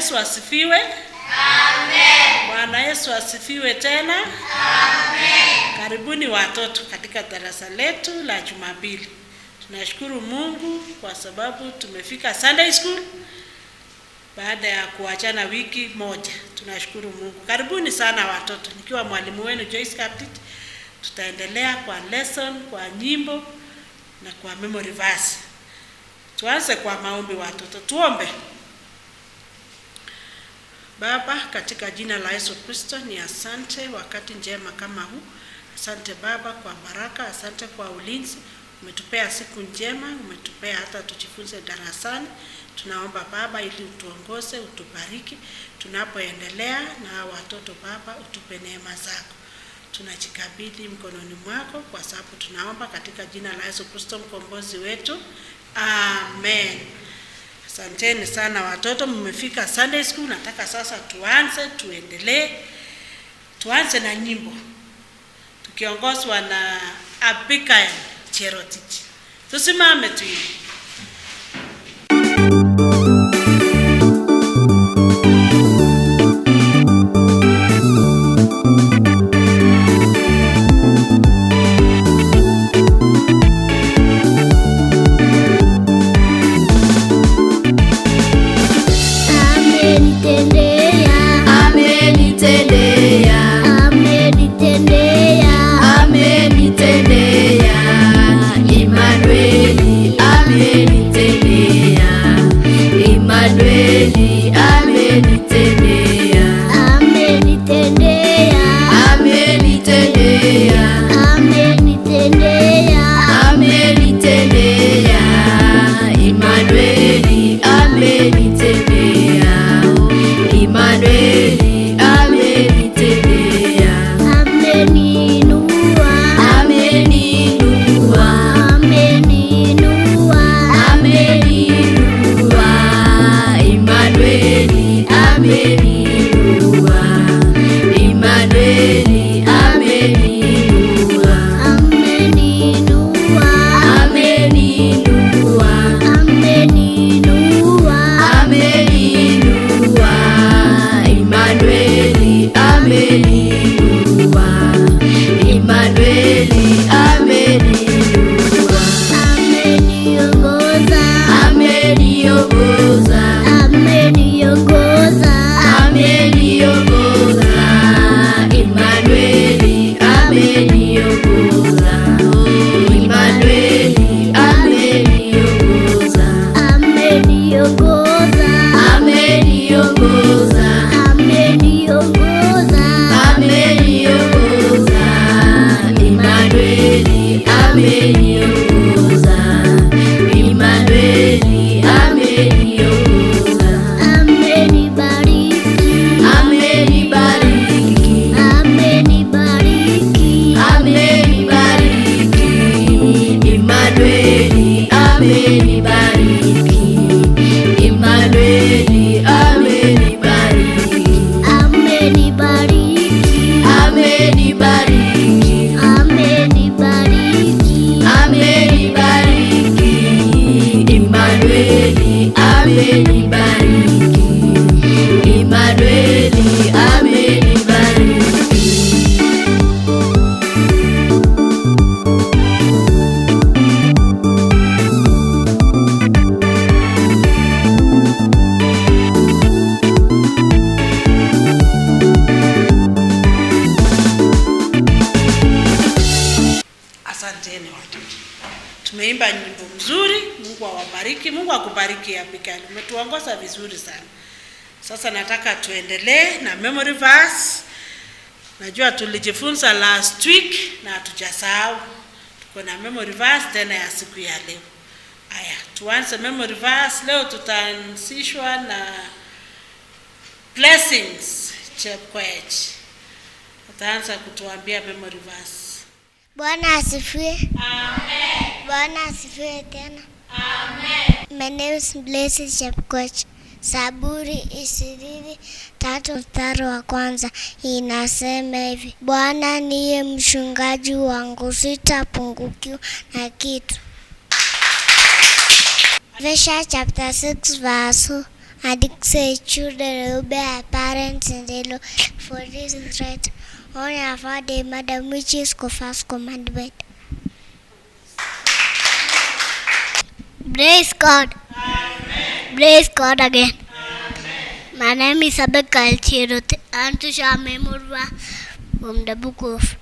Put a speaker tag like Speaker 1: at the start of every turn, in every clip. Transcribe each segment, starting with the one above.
Speaker 1: Yesu asifiwe. Amen. Bwana Yesu asifiwe tena. Amen. Karibuni watoto katika darasa letu la Jumapili. Tunashukuru Mungu kwa sababu tumefika Sunday school baada ya kuachana wiki moja. Tunashukuru Mungu. Karibuni sana watoto. Nikiwa mwalimu wenu Joyce Kaptit, tutaendelea kwa lesson, kwa nyimbo na kwa memory verse. Tuanze kwa maombi watoto. Tuombe. Baba, katika jina la Yesu Kristo, ni asante wakati njema kama huu. Asante Baba kwa baraka, asante kwa ulinzi. Umetupea siku njema, umetupea hata tujifunze darasani. Tunaomba Baba ili utuongoze, utubariki tunapoendelea na watoto. Baba, utupe neema zako. Tunajikabidhi mkononi mwako kwa sababu tunaomba katika jina la Yesu Kristo mkombozi wetu. Amen. Asanteni sana watoto, mmefika Sunday school. Nataka sasa tuanze, tuendelee. Tuanze na nyimbo tukiongozwa na Abigail Cherotich. Tusimame tuimbe.
Speaker 2: Amenitendea,
Speaker 3: Amenitendea,
Speaker 2: amenitendea,
Speaker 3: amenitendea, Emmanueli, amenitendea, Emmanueli, amenitendea,
Speaker 2: amenitendea,
Speaker 3: amenitendea,
Speaker 2: amenitendea,
Speaker 3: amenitendea, Emmanueli, amenitendea, Emmanueli, amenitendea,
Speaker 2: ameniinua,
Speaker 3: ameniinua,
Speaker 2: ameniinua,
Speaker 3: ameniinua, Emmanueli, ameniinua, Emmanueli, ameniinua,
Speaker 2: ameniinua,
Speaker 3: ameniinua,
Speaker 2: ameniinua,
Speaker 3: ameniinua, Emmanueli, ameniinua, Emmanueli, ameniinua,
Speaker 2: ameniongoza,
Speaker 3: ameniongoza,
Speaker 2: ameniongoza,
Speaker 3: ameniongoza, Emmanueli, ameniongoza, Emmanueli, ameniongoza,
Speaker 2: ameniongoza,
Speaker 3: ameniongoza,
Speaker 2: ameniongoza,
Speaker 3: ameniongoza, Emmanueli, ameniongoza, Emmanueli, ameniongoza,
Speaker 2: amenibariki,
Speaker 3: amenibariki,
Speaker 2: amenibariki,
Speaker 3: amenibariki, Emmanueli, amenibariki, Emmanueli, amenibariki,
Speaker 2: amenibariki,
Speaker 3: amenibariki,
Speaker 2: amenibariki,
Speaker 3: amenibariki, Emmanueli, amenibariki, Emmanueli, amenibariki.
Speaker 1: Asanteni watoto, tumeimba nyimbo mzuri. Mungu awabariki. Mungu akubariki Abigail, umetuongoza vizuri sana. Sasa nataka tuendelee na memory verse. Najua tulijifunza last week na hatujasahau. Tuko na memory verse tena ya siku ya leo. Aya, tuanze memory verse leo. Tutaanzishwa na Blessings Chepkoech, ataanza kutuambia memory verse.
Speaker 2: Bwana asifiwe. Amen. Bwana asifiwe tena. Amen. My name is Blessing Chepkoech. Zaburi 23 mstari wa kwanza inasema hivi: Bwana ndiye mchungaji wangu, sitapungukiwa na kitu. Isaiah chapter 6 verse And it says, "Children, obey your parents in the Lord, for this is right. Honor your father and mother," which is the first commandment. Praise God. Amen. Praise God again. Amen. My name is Abigail Chirut. I want to share memory from the book of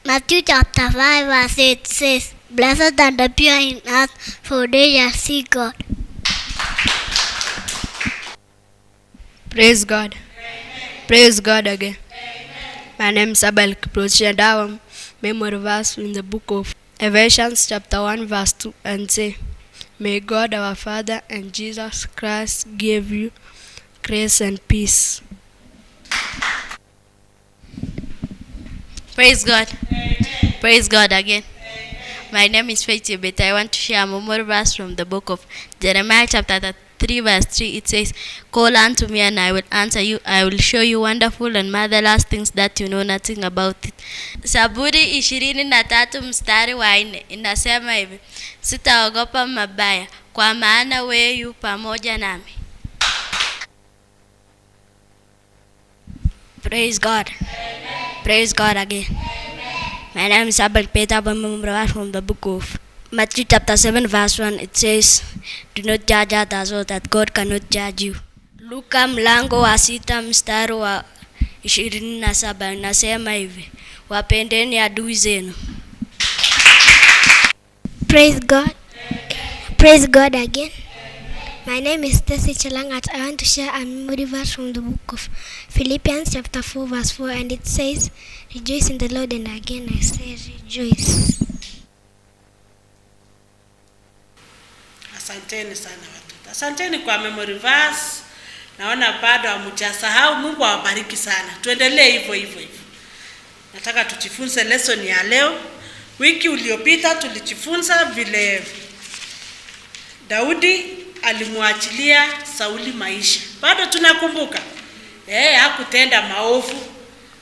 Speaker 2: Matthew chapter 5 verse 8 says, "Blessed are the pure in heart, for they shall see God."
Speaker 3: Praise God. Amen. Praise God again. Amen. My name is Abel Kiprotich and I have memory verse in the book of Ephesians chapter 1 verse 2 and say, "May God our Father and Jesus Christ give you grace and peace."
Speaker 4: Praise God. Amen. Praise God again. Amen. My name is Faith Chebet. I want to share a memory verse from the book of Jeremiah chapter 3 verse 3. It says, "Call unto me and I will answer you. I will show you wonderful and marvelous things that you know nothing about it." Zaburi 23 mstari wa 4 inasema hivi, "Sitaogopa mabaya, kwa maana wewe yu pamoja nami."
Speaker 5: Praise God. Amen. Praise God again. Amen. My name is Abel Peter Bamumrawa from the book of Matthew chapter 7 verse 1. It says, "Do not judge others so that God cannot judge you." Luka mlango wa 6 mstari wa 27 inasema hivi, "Wapendeni adui zenu."
Speaker 2: Praise God. Amen. Praise God again. My name is Stacy Chelangat. I want to share a memory verse from the book of Philippians chapter 4 verse 4, and it says, "Rejoice in the Lord, and again I say rejoice."
Speaker 1: Asanteni sana watoto. Asanteni kwa memory verse. Naona bado hamjasahau. Mungu awabariki sana. Tuendelee hivyo hivyo hivyo. Nataka tujifunze lesson ya leo. Wiki uliopita tulijifunza vile Daudi alimwachilia Sauli maisha. Bado tunakumbuka. Hakutenda maovu.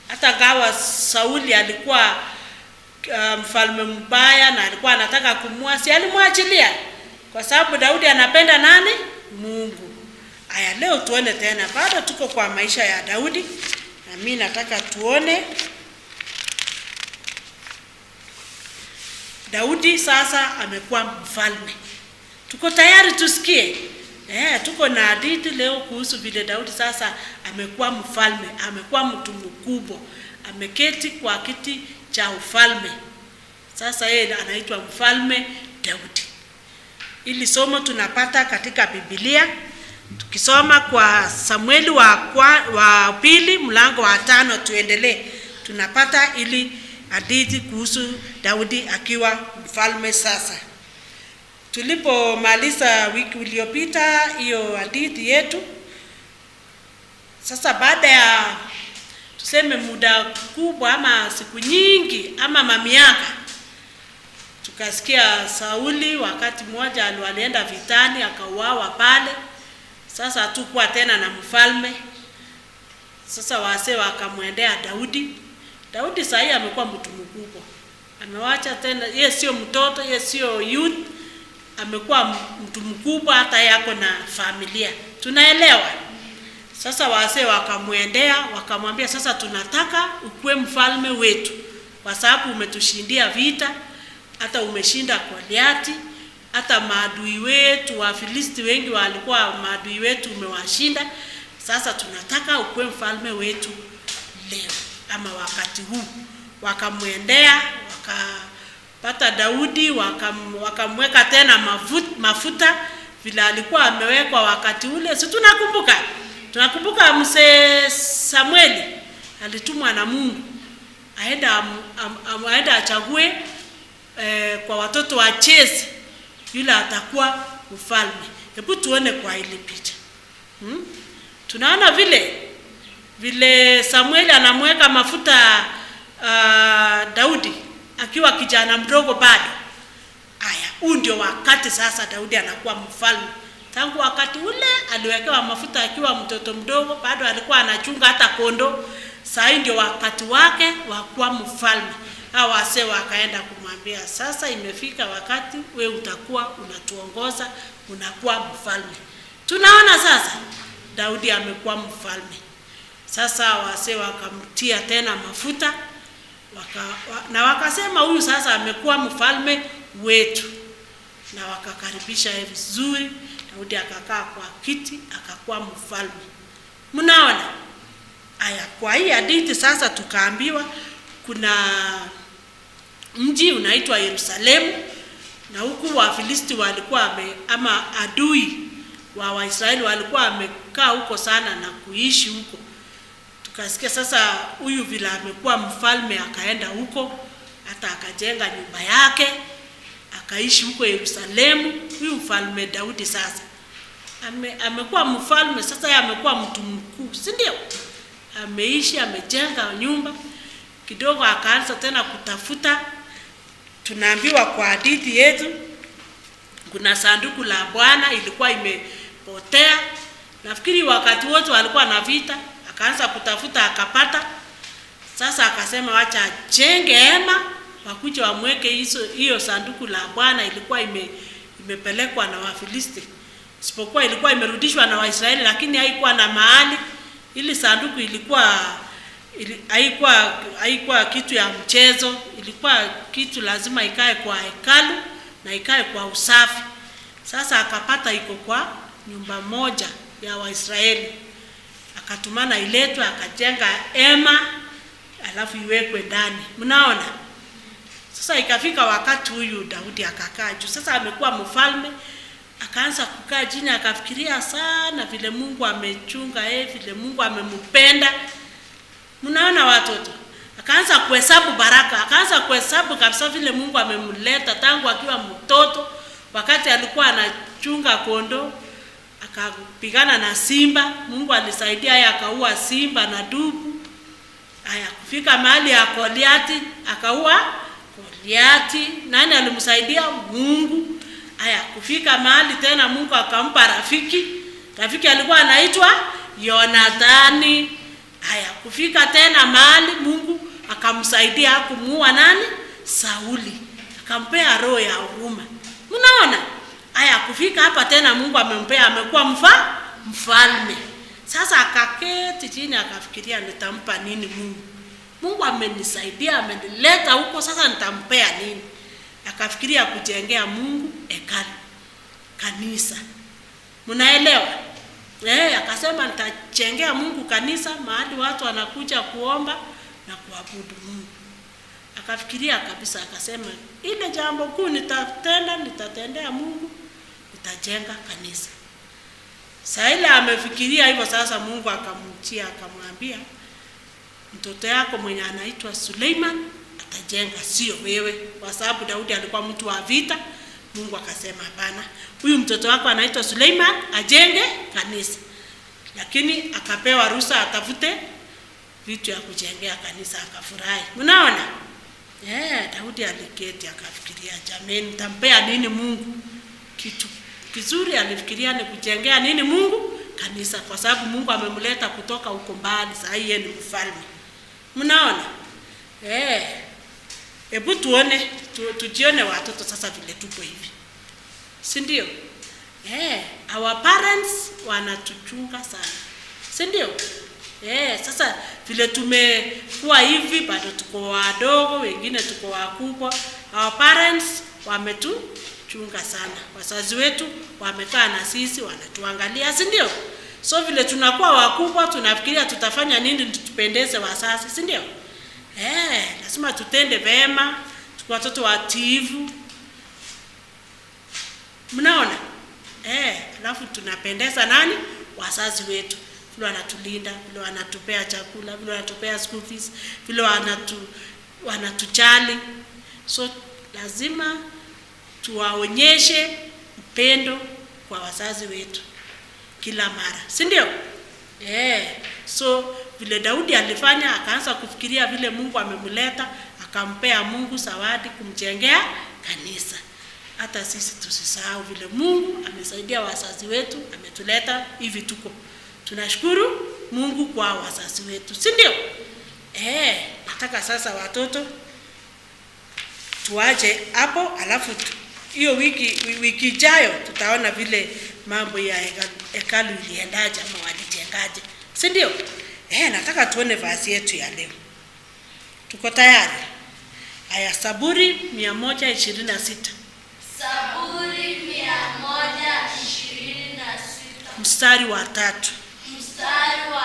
Speaker 1: Hata gawa Sauli alikuwa mfalme mbaya na alikuwa anataka kumua, si alimwachilia? Kwa sababu Daudi anapenda nani? Mungu. Aya, leo tuone tena. Bado tuko kwa maisha ya Daudi. Na mimi nataka tuone Daudi sasa amekuwa mfalme. Tuko tayari tusikie? Tuko na hadithi leo kuhusu vile Daudi sasa amekuwa mfalme, amekuwa mtu mkubwa, ameketi kwa kiti cha ufalme. Sasa yeye anaitwa Mfalme Daudi. Ili somo tunapata katika Biblia, tukisoma kwa Samueli wa pili mlango wa 5, tuendelee. Tunapata ili hadithi kuhusu Daudi akiwa mfalme sasa. Tulipomaliza wiki iliyopita hiyo hadithi yetu, sasa baada ya tuseme muda kubwa ama siku nyingi ama mamiaka, tukasikia Sauli wakati mmoja alienda vitani akauawa pale. Sasa hatukuwa tena na mfalme. Sasa wase wakamwendea Daudi. Daudi sasa amekuwa mtu mkubwa. Amewacha tena, yeye sio mtoto, yeye sio youth, amekuwa mtu mkubwa, hata yako na familia. Tunaelewa? Sasa wase wakamwendea, wakamwambia sasa tunataka ukuwe mfalme wetu kwa sababu umetushindia vita, hata umeshinda Goliati, hata maadui wetu Wafilisti wengi walikuwa maadui wetu umewashinda. Sasa tunataka ukuwe mfalme wetu leo ama wakati huu. Wakamwendea, wakapata Daudi, wakamweka tena mafuta vile alikuwa amewekwa wakati ule. Si tunakumbuka? Tunakumbuka mzee Samueli alitumwa na Mungu aenda achague kwa watoto wa Jesse yule atakuwa mfalme. Hebu tuone kwa ile picha. Tunaona vile Samueli anamweka mafuta Daudi akiwa kijana mdogo bado. Aya, huu ndio wakati sasa Daudi anakuwa mfalme. Tangu wakati ule aliwekewa mafuta akiwa mtoto mdogo, bado alikuwa anachunga hata kondoo. Sasa ndio wakati wake wa kuwa mfalme. Hao wase wakaenda kumwambia sasa imefika wakati we utakuwa unatuongoza, unakuwa mfalme. Tunaona sasa Daudi amekuwa mfalme. Sasa wazee wakamtia tena mafuta na wakasema huyu sasa amekuwa mfalme wetu, na wakakaribisha yeye vizuri. Daudi akakaa kwa kiti akakuwa mfalme. Mnaona? Aya, kwa hii hadithi sasa tukaambiwa kuna mji unaitwa Yerusalemu, na huku Wafilisti walikuwa ama adui wa Waisraeli walikuwa wamekaa huko sana na kuishi huko. Tukasikia sasa huyu vile amekuwa mfalme akaenda huko, hata akajenga nyumba yake, akaishi huko Yerusalemu. Huyu mfalme Daudi sasa amekuwa mfalme sasa, yeye amekuwa mtu mkuu, si ndio? Ameishi, amejenga nyumba. Kidogo akaanza tena kutafuta. Tunaambiwa kwa hadithi yetu kuna sanduku la Bwana ilikuwa imepotea. Nafikiri wakati wote walikuwa na vita, akaanza kutafuta akapata. Sasa akasema wacha ajenge hema, wakuje wamweke hiyo sanduku la Bwana ilikuwa imepelekwa na Wafilisti. Isipokuwa ilikuwa imerudishwa na Waisraeli, lakini haikuwa na mahali. Ili sanduku ilikuwa haikuwa kitu ya mchezo, ilikuwa kitu lazima ikae kwa hekalu na ikae kwa usafi. Sasa akapata iko kwa nyumba moja ya Waisraeli, akatumana iletwe, akajenga hema alafu iwekwe ndani. Mnaona? Sasa ikafika wakati huyu Daudi akakaa juu. Sasa amekuwa mfalme, akaanza kukaa chini, akafikiria sana vile Mungu amechunga yeye, vile Mungu amempenda. Mnaona watoto? Akaanza kuhesabu baraka, akaanza kuhesabu kabisa vile Mungu amemleta tangu akiwa mtoto, wakati alikuwa anachunga kondoo, akapigana na simba, Mungu alisaidia yeye akaua simba na dubu. Haya, kufika mahali ya Goliati, akaua Goliati. Nani alimsaidia? Mungu. Haya, kufika mahali tena Mungu akampa rafiki. Rafiki alikuwa anaitwa Yonathani. Haya, kufika tena mahali Mungu akamsaidia kumuua nani? Sauli. Akampea roho ya huruma. Mnaona? Haya, kufika hapa tena Mungu amempea, amekuwa mfalme. Sasa akaketi chini akafikiria, nitampa nini Mungu? Mungu amenisaidia, amenileta huko, sasa nitampea nini? Akafikiria kujengea Mungu hekalu, kanisa. Mnaelewa? Akasema nitajengea Mungu kanisa, mahali watu wanakuja kuomba na kuabudu Mungu. Akafikiria kabisa, akasema ile jambo kuu nitatenda, nitatendea Mungu, nitajenga kanisa. Saa ile amefikiria hivyo, sasa Mungu akamjia akamwambia, mtoto yako mwenye anaitwa Suleiman atajenga, sio wewe. Kwa sababu Daudi alikuwa mtu wa vita. Mungu akasema hapana, huyu mtoto wako anaitwa Suleiman ajenge kanisa. Lakini akapewa ruhusa atafute vitu ya kujengea kanisa, akafurahi. Unaona? Daudi aliketi akafikiria, jamani nitampea nini Mungu? Kitu kizuri alifikiria ni kujengea nini Mungu? Kanisa, kwa sababu Mungu amemleta kutoka huko mbali, sasa yeye ni mfalme. Mnaona? Hebu tuone, tujione watoto sasa vile tuko hivi. Si ndio? Our parents wanatuchunga sana. Si ndio? Sasa vile tumekuwa hivi bado tuko wadogo, wengine tuko wakubwa. Our parents wametuchunga sana. Wazazi wetu wamekaa na sisi, wanatuangalia, si ndio? So vile tunakuwa wakubwa tunafikiria tutafanya nini tupendeze wazazi, si ndio? Lazima tutende vema, tukuwa watoto watiifu. Mnaona? Alafu tunapendeza nani? Wazazi wetu. Vile wanatulinda, vile wanatupea chakula, vile wanatupea school fees, vile wanatujali. So lazima tuwaonyeshe upendo kwa wazazi wetu kila mara, si ndio? So vile Daudi alifanya, akaanza kufikiria vile Mungu amemleta, akampea Mungu zawadi kumjengea kanisa. Hata sisi tusisahau vile Mungu amesaidia wazazi wetu, ametuleta hivi tuko. Tunashukuru Mungu kwa wazazi wetu, si ndio? Nataka sasa watoto tuache hapo, alafu hiyo wiki ijayo tutaona vile mambo ya hekalu iliendaje ama walijenga. anajengaje, si ndio? Nataka tuone verse yetu ya leo. Tuko tayari? Aya, Saburi 126.
Speaker 4: Saburi 126
Speaker 1: mstari wa 3.
Speaker 4: Mstari wa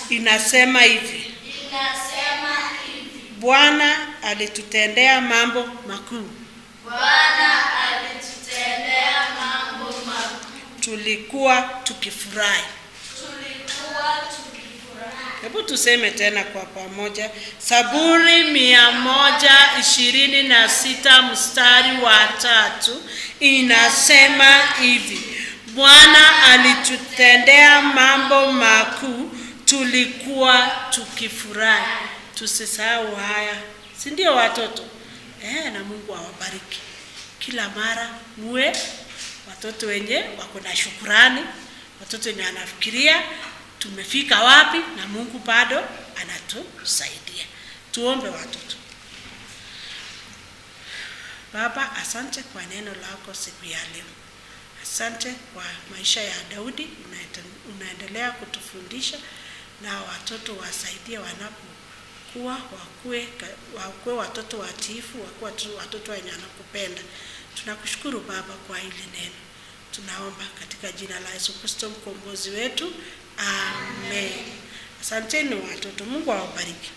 Speaker 4: 3.
Speaker 1: Inasema hivi.
Speaker 4: Inasema hivi.
Speaker 1: Bwana alitutendea mambo makuu.
Speaker 4: Bwana alitutendea mambo makuu.
Speaker 1: Tulikuwa tukifurahi.
Speaker 4: Tulikuwa tukifurahi.
Speaker 1: Hebu tuseme tena kwa pamoja. Saburi 126 mstari wa 3 inasema hivi. Bwana alitutendea mambo makuu, tulikuwa tukifurahi. Tusisahau haya, si ndio watoto? Na Mungu awabariki. Kila mara muwe watoto wenye wako na shukrani, watoto wenye wanafikiria tumefika wapi na Mungu bado anatusaidia. Tuombe watoto. Baba, asante kwa neno lako siku ya leo. Asante kwa maisha ya Daudi, unaendelea kutufundisha na watoto wasaidie wanapokuwa, wakue watoto watiifu, wakue watoto wenye wanakupenda. Tunakushukuru Baba kwa hili neno. Tunaomba katika jina la Yesu Kristo mkombozi wetu. Amen. Asanteni watoto. Mungu awabariki.